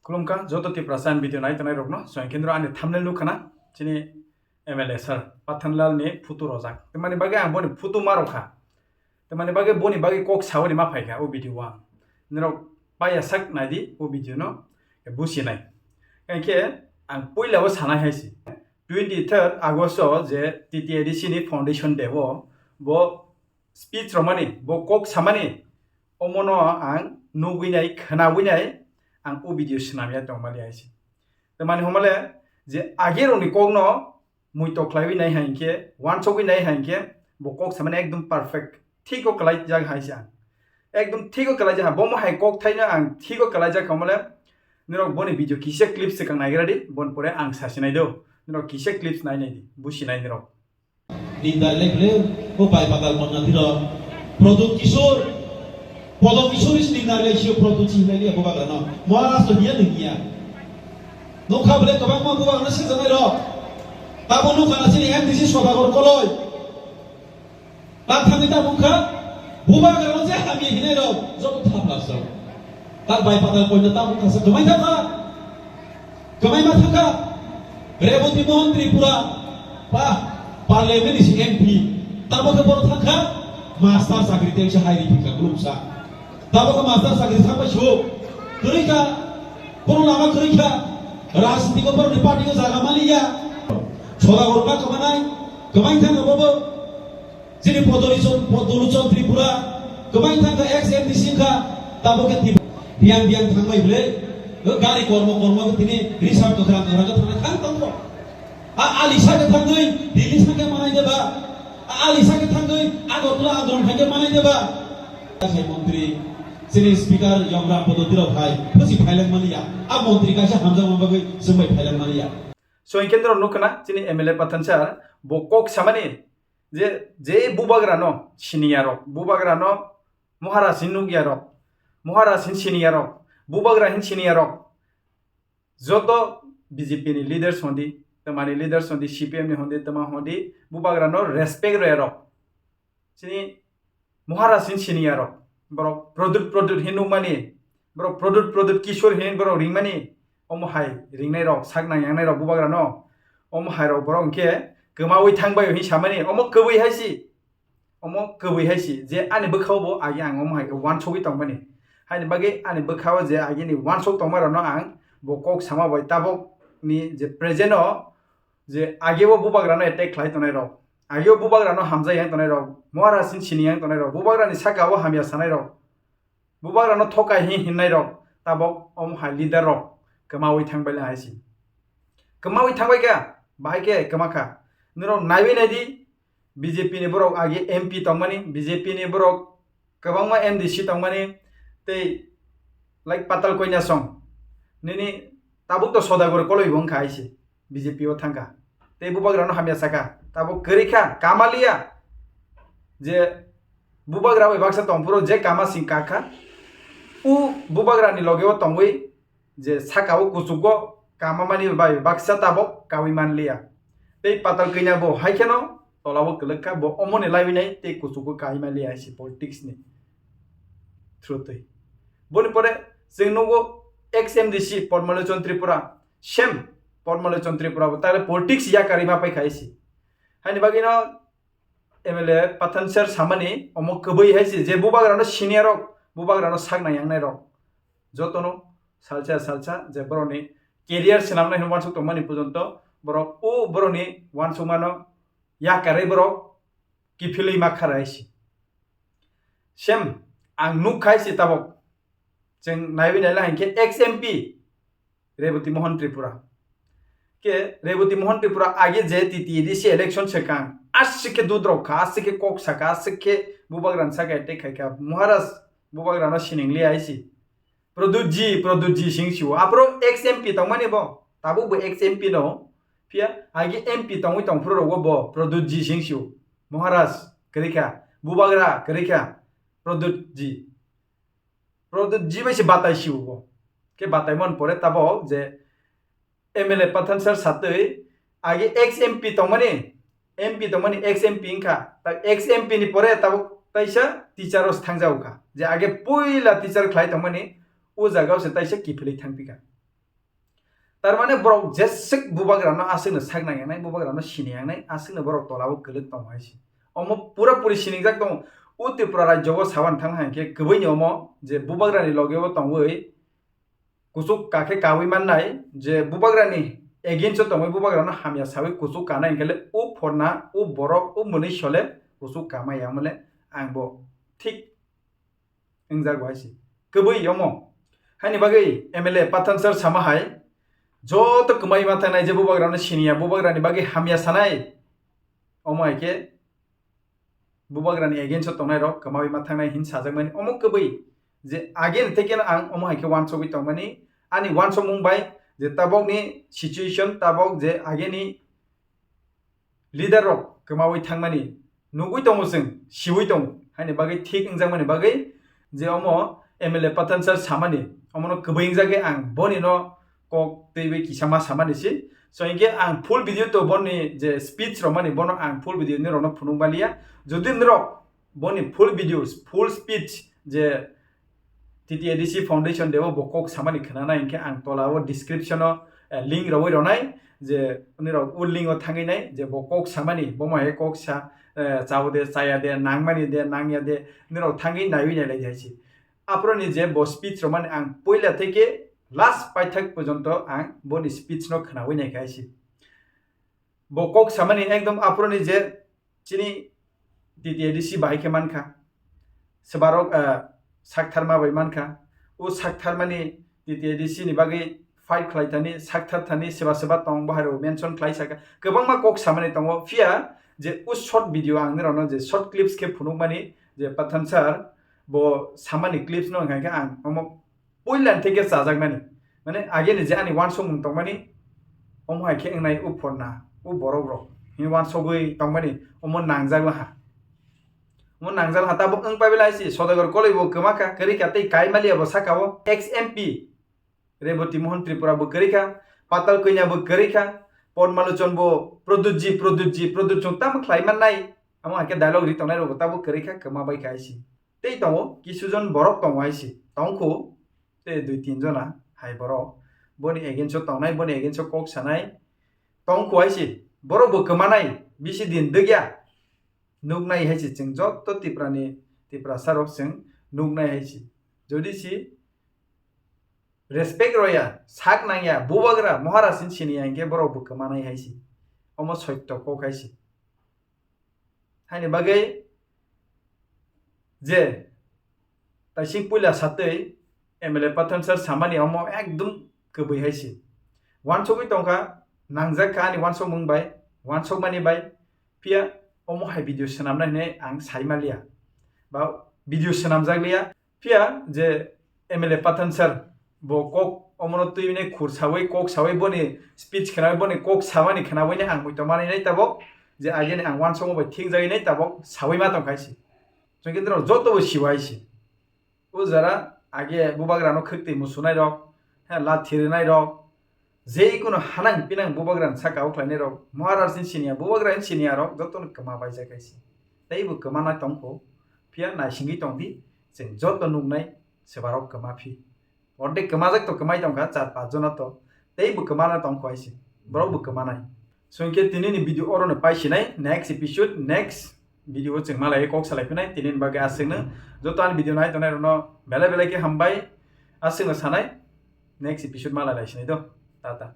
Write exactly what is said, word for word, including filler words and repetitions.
Khulumkha joto Tiprasa ani video nai tongnai rokno. So, hinkhe norok ani thumbnail nukha na, chini M L A sir Pathanlal ni photo rojak. Tamani bagwi ang boni photo ma rokha. Tamani bagwi boni bagwi kok sawi ma phaikha o video o ang. Norok paiya sak naidi o video no, businai. Hinkhe ang puila o sanai hai se. Twenty third August o je T T A D C ni foundation day o bo speech romani, bo kok samani, omono ang nugwi nai, khwnagwi nai, ang o video swnamya tongmani hai se. Tamani homale je age rokni kokno muito khlaiwi nai hai hinkhe, wansugwi nai hai hinkhe, bo kok samani ekdom perfect, thik o kwlaijak hai se ang. Ekdom thik o kwlaijak ha, bomo hai kok thaino ang thik o kwlaijak homale, norok boni video kisa clips swkang naigra di, bon pore ang sasinai do. Norok kisa clips nai nai di, businai norok. Nindar le kle, o bai patal konna thiro. Product Kishore, Product Kishore is nindar le sio product si le bubagra no. Maharaj to hiya nung hiya. Nukha bole kabang ma bubagra no sik janai ro. Tabo nukha na sini M D C Sodagar Koloi. Tak thangni ta bukha, bubagra no je hamya hinai ro, joto thapla so. Tak bai patal konna ta bukha sa kamai thangkha. Kamai ma thangkha. Reboti Mohan Tripura, pa, parliament ni si M P, tamo khe boro thangkha, master chakri tei se hai ripika glumsa. Tamo khe master chakri thangbai su, kwrwi kha, kono lama kwrwi kha, rajniti ko borokni party ko jaga maliya. Sodagar ma kamanai, kamai thangkha bobo. Chini Podoluchon, Podoluchon Tripura, kwbang thang kha ex M D C wngkha, tabuk khe Tripura. Biyang biyang thangbai bwle, o gari kormo kormo khe tini reserve kwkhwrang kwkhwrang khe thangnai thang tongo. A Alisa khe thangwi Delhi thangkhe manai deba, a Alisa khe thangwi Agartala andolon khaikhe manai deba. Khai montri, chini speaker Yomram Podoti rok hai, phusi phaileng maliya, a montri kaisa hamjakma bagwi chwngbai phaileng maliya. So, hinkhe norok nukha na, chini M L A Pathan sir, bo kok samani, je, je bubagrano siniya rok, bubagrano Maharaj hin nukya rok, Maharaj hin siniya rok, bubagra hin siniya rok, joto B J P ni leaders hondi, tamani leaders hondi, C P M ni hondi, tama hondi, bubagrano respect rwya rok. Chini Maharaj hin siniya rok, borok product, product hin nukmani, borok product, product Kishore hin borok ringmani, omo hai ringnai rok, sak nang yangnai rok bubagra no, omo hai rok borok hinkhe kwmawi thangbai hin samani, omo kwbwi hai si, omo kwbwi hai si, je ani bwkhao bo agi ang omo hai khe wansugwi tongmani, haini bagwi ani bwkhao je agini wansuk tongma rok no ang bo kok sama bai tabok ni je present o je age o bubagra no attack khlai tongnai rok, age o bubagra no hamjai yang tongnai rok, Maharaj hin sini yang tongnai rok, bubagra ni saka o hamya sanai rok, bubagra no thokai hin hinnai rok, tabok omo hai leader rok kwmawi thangbai le hai si. Kwmawi thangbai kha, bahai khe kwma kha. Norok naiwi nai di, B J P ni borok age M P tongmani, B J P ni borok kwbangma M D C tongmani, tei like Patal Konya song, nini tabuk to Sodagar Koloi bo wngkha hai si. B J P o thangkha. Tei bubagra no hamya sakha. Tabuk kwrwi kha, kama liya. Je bubagra bai baksa tongphuru je kama sing kakha. U bubagra ni loge o tongwi je saka o kuchugo kama mani bai baksa tabuk kawi man liya. Tei Patal Konya bo hai kheno tola o kwlwk kha, bo omo ni laiwi nai tei kuchugo kawi man liya hai si politics ni through twi. Boni pore chwng nugo ex M D C Padmalochon Tripura, same Padmalochon Tripura bo tale politics yakarwi ma paikha hai si. Haini bagwi no M L A Pathan sir samani omo kwbwi hai si je bubagra no senior rok, bubagra no sak nang yangnai rok. Jotono salsa salsa je borokni career swnamnai hwnwi uansuk tongmani porjonto borok o borokni uansukmano yakarwi borok kiphilwi ma kha hai si. Same ang nuk khai si tabok. Chwng naiwi naila hinkhe ex M P Reboti Mohan Tripura. Khe Reboti Mohan Tripura age je T T A D C election swkang, aswk khe dudrok kha, aswk khe kok saka, aswk khe bubagrano saka attack khaikha. Maharaj bubagrano siningli aisi. Produce ji, produce ji sing sio. Aphuru ex M P tongmani bo. Tabuk bo ex M P no. Phiya agi M P tongwi tongphuru rogo bo produce ji sing sio. Maharaj kwrwi kha, bubagra kwrwi kha, produce ji. Produce ji bai se batai sio bo. Khe batai mon pore tabuk je M L A Pathan sir satwi agi ex M P tongmani, M P tongmani ex M P wngkha. Ta ex M P ni pore tabuk taisa teacher o se thangjago kha. Je age puila teacher khlai tongmani, o jaga o se taisa kiphilwi thangpikha. Tar mane borok jeswk bubagrano aswkno sak nang yangnai, bubagrano sini yangnai, aswkno borok tolao kwlwk tongo hai se. Omo pura puri siningjak tongo. O Tripura rajyo o saban thang hai khe kwbwini omo je bubagrani loge o tongwi kuchuk kakhe kawi mannai, je bubagrani against o tongwi bubagrano hamya sawi kuchuk kanai hwnkhe le o phorna, o borok, o mwnwi sole kuchuk kamaya mole ang bo thik wngjago hai se. Kwbwi omo. Haini bagwi M L A Pathan sir sama hai, joto kwmawi ma thangnai je bubagrano siniya, bubagrani bagwi hamya sanai. Omo hai khe bubagrani against o tongnai rok kwmawi ma thangnai hin sajakmani. Omo kwbwi je ageni thekeno ang omo hai khe wansogwi tongmani. Ani wansokmung bai je tabokni situation, tabok je ageni leader rok kwmawi thangmani nugwi tongo chwng, siwi tongo. Haini bagwi thik wngjakmani bagwi je omo M L A Pathan sir samani, omono kwbwi wngjagwi ang boni no kok twiwi kisa ma samani si. So hinkhe ang full video to boni je speech romani bono ang full video nirokno phunuk baliya. Jodi nirok boni full video, full speech je T T A D C Foundation Day o bo kok samani khwnanai hinkhe ang tola o description o, eh, link rogwi ronai je nirok o link o thangwi nai je bo kok samani, bomo hai kok sa, eh, chao de, chaya de, nangmani de, nangya de, nirok thangwi naiwi nailai hai se. Aphuruni je bo speech romani ang puila theke last paithak porjonto ang boni speech no khwnawi naikha hai se. Bo kok samani ekdom aphuruni je chini T T A D C bahai khe mankha. Swbarok, ah, saktharma bai mankha. O saktharmani T T A D C ni bagwi fight khlai thani, sakthar thani, swba swba tong, bo hai rok mention khlai saka. Kwbangma kok samani tongo. Phiya je o short video ang nirokno je short clips khe phunukmani je Pathan sir bo samani clips no hwnkha khe ang omo puila theke chajakmani. Mane ageni je ani wansokmung tongmani, omo hai khe wngnai o phorna, o borok rok. Hini wansogwi tongmani, omo nangjak laha. Omo nangjak laha, tabuk wng pai belai si, Sodagar koloi bo kwma kha, kwrwi kha, tei Kaimalia bo saka o, ex M P Reboti Mohan Tripura bo kwrwi kha, Patal Kanya bo kwrwi kha, Padmalochon bo Pradyut ji, Pradyut ji, Pradyut chwng tamo khlai mannai, omo hai khe dialogue ri tongnai rok bo tabuk kwrwi kha, kwma bai kha hai si. Tei tongo, kisu jon borok tongo hai si, tongkhu, tei dui tin jona hai borok boni against o tongnai, boni against o kok sanai tongkhu hai si, borok bo kwmanai bisi din dwgya nuknai hai si, chwng joto Tiprani, Tiprasa rok chwng nuknai hai si. Jodi si respect roya, sak nangya, bubagra, Maharaj hin siniya hinkhe borok bo kwmanai hai si. Omo soitto kok hai si. Haini bagwi je taising puila satwi M L A Pathan sir samani omo ekdum kwbwi hai se. Wansugwi tongkha, nangjak kha ani wansukmung bai, wansukmani bai, phiya omo hai video swnamnai hinwi ang sai manliya. Ba video swnamjak liya. Phiya je M L A Pathan sir bo kok omono twi bini khur sawi, kok sawi boni speech khnawi, boni kok samani khnawi ni ang muitu manwi nai tabok je ageni ang wansukmung bai thik jagwi nai tabok sawi ma tongkha se. Chwng khe norok joto bo siwai se. O jora age bubagrano khwktwi musunai rok, he lathi rinai rok, je kono hanang pinang bubagrani saka o khlainai rok, Maharaj ni siniya, bubagra ni siniya rok jotono kwma baijak hai se. Tei bo kwma nai tongkho, phiya naisingwi tongdi, chwng joto nuknai swbarok kwma phi. Ordek kwmajak to kwmai tongkha, char panch jona to, tei bo kwma nai tongkho hai se, borok bo kwma nai. So hinkhe tini ni video oro no pai sinai, next episode, next video o chwng malai kok salai phinai, tini ni bagwi aswkno joto ani video nai tongnai rokno belai belai khe hambai, aswkno sanai, next episode malai lai sinai do, tata.